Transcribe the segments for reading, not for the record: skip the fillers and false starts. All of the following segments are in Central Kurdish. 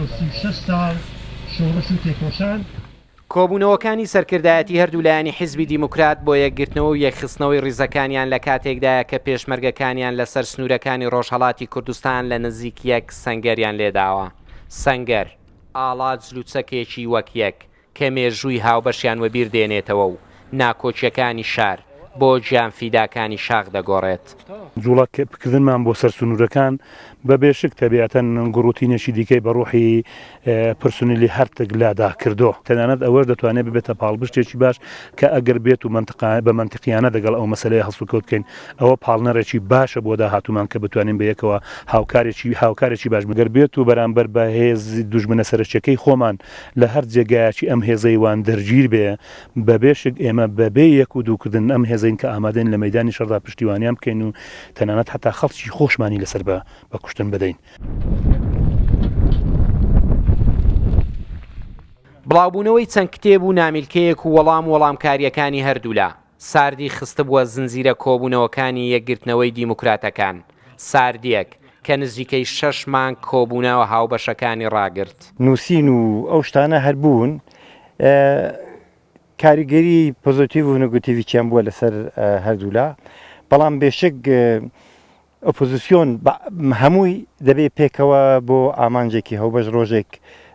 136 ساڵ شۆڕش و تێکۆشان. کۆبوونەوەکانی سەرکردایەتی هەردوو لایەنی حیزبی دیموکرات بۆ یەکگرتنەوە و یەکخستنەوەی ڕیزەکانیان لە کاتێکدایە کە پێشمەرگەکانیان لەسەر سنوورەکانی ڕۆژهەڵاتی کوردستان لە نزیک یەک سەنگەریان لێداوە. سەنگەر، ئاڵا جلوچەکێکی وەک یەک، کە مێژووی هاوبەشیان وەبیر دێنێتەوە و ناکۆکییەکانی شار بۆ گیانفیداکانی شاخ دەگۆڕێت. جوڵە کردنمان بۆ سەر سنوورەکان بە بێ شک تەبیعەتەن گوڕوتینێکی دیکەی بە ڕوحی پرسونیلی هەرتک لادا کردۆ. تەنانەت ئەوەش دەتوانێت ببێتە پاڵپشتێکی باش کە ئەگەر بێت و بە مەنتقیانە دەگەڵ ئەو مەسەلەیە هەڵسوکەوت بکەین ئەوە پاڵنەرێکی باشە بۆ داهاتوومان کە بتوانین بە یەکەوە هاوکارێکی هاوکارێکی باش بین. گەر بێت و بەرامبەر بە هێز دوژمنە سەرەکیەکەی خۆمان لە هەر جێگایەکی ئەم هێزەی وان دەرگیر بێ، بە بێ شک ئێمە بە بێ یەک و دوو کردن ئەم هێزەین کە ئامادەین لە مەیدانی شەڕدا پشتیوانیان بکەین و تەنانەت حەتا خەڵکی خۆشمانی لەسەر بە بە کوشتن بدەین. بڵاوبوونەوەی چەند کتێب و نامیلکەیەک و وەڵام و وەڵامکارییەکانی هەردوولا، ساردی خستبووە زنجیرە کۆبوونەوەکانی یەکگرتنەوەی دیموکراتەکان، ساردییەک کە نزیکەی شەش مانگ کۆبوونەوە هاوبەشەکانی ڕاگرت. نووسین و ئەو شتانە هەر بوون، کاریگەری پۆزۆتیڤ و نگوتیڤیان بووە لەسەر هەردوولا، بەڵام بێشک ئۆپۆزیسیۆن هەمووی دەبێ پێکەوە بۆ ئامانجێکی هەوبەش ڕۆژێک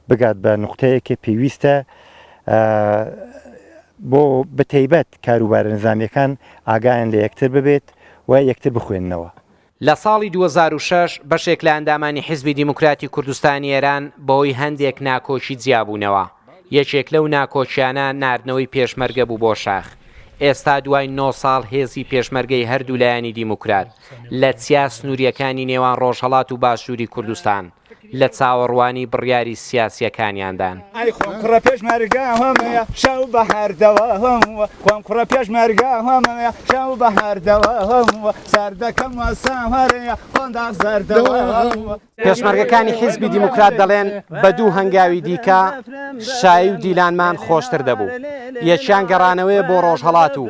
بگات بە نوقتەیەک کە پێویستە بۆ بەتایبەت کاروبارە نزامیەکان ئاگایان لە یەکتر ببێت و یەکتر بخوێننەوە. لە ساڵی 2006 بەشێک لە ئەندامانی حیزبی دیموکراتی کوردستانی ئێران بەهۆی هەندێک ناکۆکی جیابوونەوە. یەکێک لەو ناکۆکیانە ناردنەوەی پێشمەرگە بوو بۆ شاخ. ئێستا دوای نۆ ساڵ هێزی پێشمەرگەی هەردوو لایەنی دیموکرات لە چیا سنوورییەکانی نێوان ڕۆژهەڵات و باشووری کوردستان لە چاوەڕوانی بڕیاری سیاسییەکانیاندان. ئەی خۆم کوڕە پێشمەرگە هەمەیە شەو بە هەردەوە خۆم کوڕە پێشمەرگە هەمەیە شەو بە هەردەوە سەردەکەم وەساوەرەیە قۆنداغ زەردەوە. پێشمەرگەکانی حیزبی دیموکرات دەڵێن بە دوو هەنگاوی دیکە شایی و دیلانمان خۆشتر دەبوو. یەکیان گەڕانەوەیە بۆ ڕۆژهەڵات و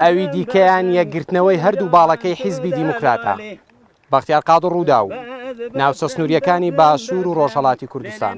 ئەوی دیکەیان یەکگرتنەوەی هەردوو باڵەکەی حیزبی دیموکراتە. بەختیار قادر ڕووداو، ناوچە سنوورییەکانی باشوور و ڕۆژهەڵاتی کوردستان.